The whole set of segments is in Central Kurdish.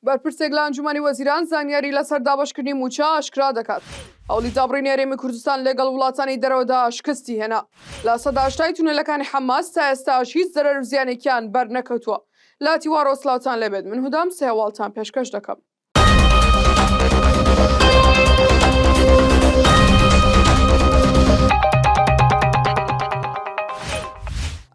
بەرپرسێک لە ئەنجومەنی وەزیران زانیاری لەسەر دابەشکردنی مووچە ئاشکرا دەکات. هەوڵی دابڕینی هەرێمی کوردستان لەگەڵ وڵاتانی دەرەوەدا شکستی هێنا. 80% ی تونێلەکانی حەماس تا ئێستاش هیچ زەرەر و زیانێکیان بەرنەکەوتووە. لاتی واڕۆ سڵاوتان لێبێت من هودام سێواڵتان پێشکەش دەکەم.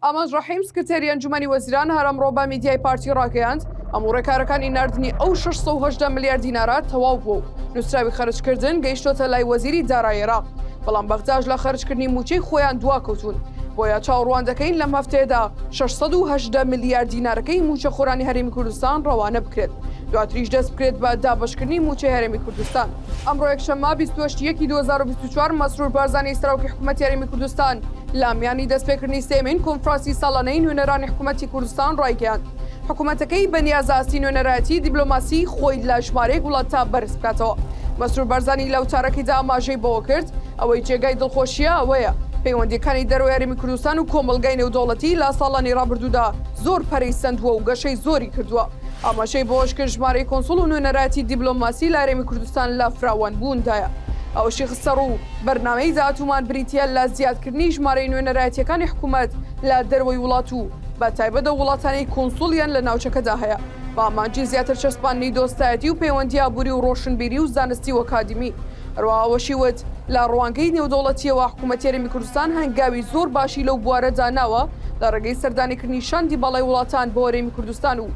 ئامانج ڕەحیم سکرتێری ئەنجومەنی وەزیران هەر ئەمڕۆ بە میدیای پارتی ڕاگەیاند، هەموو ڕێکارەکانی ناردنی ئەو 618 ملیار دینارە تەواو بووە و نووسراوی خەرجکردن گەیشتۆتە لای وەزیری دارایی عێراق، بەڵام بەغداش لە خەرجکردنی مووچەی خۆیان دواکەوتوون، بۆیە چاوەڕوان دەکەین لەم هەفتەیەدا 618 ملیار دینارەکەی مووچەخۆرانی هەرێمی کوردستان ڕەوانە بکرێت، دواتریش دەست بکرێت بە دابەشکردنی مووچەی هەرێمی کوردستان. ئەمڕۆ یەکشەممە 28 یەکی 2024 مەسرور بارزانی سەرۆکی حکوومەتی هەرێمی کوردستان لە میانی دەستپێکردنی سێیەمین کۆنفرانسی ساڵانەی نوێنەرانی حکوومەتی کوردستان ڕایگەیاند، حکوومەتەکەی بەنیازە ئاستی نوێنەرایەتی دیبلۆماسیی خۆی لە ژمارەیەک وڵاتدا بەرز بکاتەوە. مەسرور بارزانی لە وتارەکەیدا ئاماژەی بەوە کرد، ئەوەی جێگای دڵخۆشییە ئەوەیە پەیوەندییەکانی دەرەوەی هەرێمی کوردستان و کۆمەڵگای نێودەوڵەتی لە ساڵانی ڕابردوودا زۆر پەرەی سەندووە و گەشەی زۆری کردووە. ئاماژەی بەوەشکرد، ژمارەی کۆنسوڵ و نوێنەرایەتی دیبلۆماسی لە هەرێمی کوردستان لە فراوانبووندایە. ئەوەشی خستەڕوو، بەرنامەی داهاتوومان بریتییە لە زیادکردنی ژمارەی نوێنەرایەتییەکانی حکومەت لە دەرەوەی وڵات و بە تایبەت ئەو وڵاتانەی کونسوڵیان لە ناوچەکەدا هەیە بە ئامانجی زیاتر چەسپاندنی دۆستایەتی و پەیوەندی ئابووری و ڕۆشنبیری و زانستی و ئەکادیمی. هەروەها ئەوەشی وت، لە ڕوانگەی نێودەوڵەتییەوە حکومەتی هەرێمی کوردستان هەنگاوی زۆر باشی لەو بوارەدا ناوە لە ڕێگەی سەردانیکردنی شاندی باڵای وڵاتان بۆ هەرێمی کوردستان و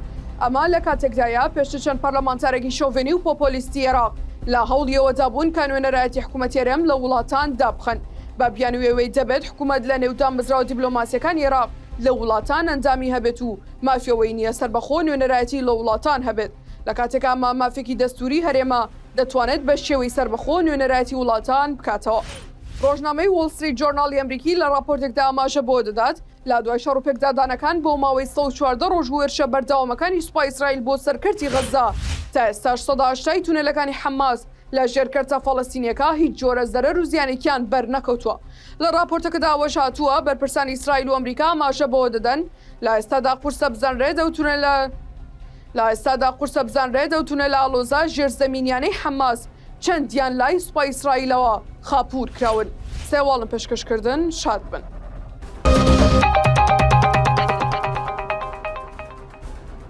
ئەمە لە کاتێکدایە پێشتر چەند پەرلەمانتارێکی شۆڤێنی و پۆپۆلیستی عێراق لە هەوڵی ئەوەدا بوون کە نوێنەرایەتی حکومەتی هەرێم لە وڵاتان دابخەن بە بیانووی ئەوەی دەبێت حکومەت لە نێو دامەزراوە دیبلۆماسییەکانی عێراق لە وڵاتان ئەندامی هەبێت و مافی ئەوەی نییە سەربەخۆ نوێنەرایەتی لە وڵاتان هەبێت لە کاتێکا ئەمە مافێکی دەستووری هەرێمە دەتوانێت بە شێوەی سەربەخۆ نوێنەرایەتی وڵاتان بکاتەوە. ڕۆژنامەی وۆڵ ستریت جۆرناڵی ئەمریکی لە ڕاپۆرتێکدا ئاماژە بەوە دەدات، لە دوای شەڕ و پێکدادانەکان بۆ ماوەی 114 ڕۆژ و هێرشە بەردەوامەکانی سوپای ئیسرائیل بۆ سەر کەرتی غەززە، تا ئێستاش 80% ی تونێلەکانی حەماس لە ژێر کەرتە فەڵەستینییەکە هیچ جۆرە زەرەر و زیانێکیان بەرنەکەوتووە. لە ڕاپۆرتەکەدا ئەوەش هاتووە، بەرپرسانی ئیسرائیل و ئەمریکا ئاماژە بەوە دەدەن، لە ئێستادا قورسە بزانرێت ئەو تونێلە لە ئێستادا قورسە بزانرێت ئەو تونێلە ئاڵۆزە ژێرزەمینیانەی حەماس چەندیان لای سوپای ئیسرائیلەوە خاپوور کراون. سێواڵم پێشکەش کردن شاد بن.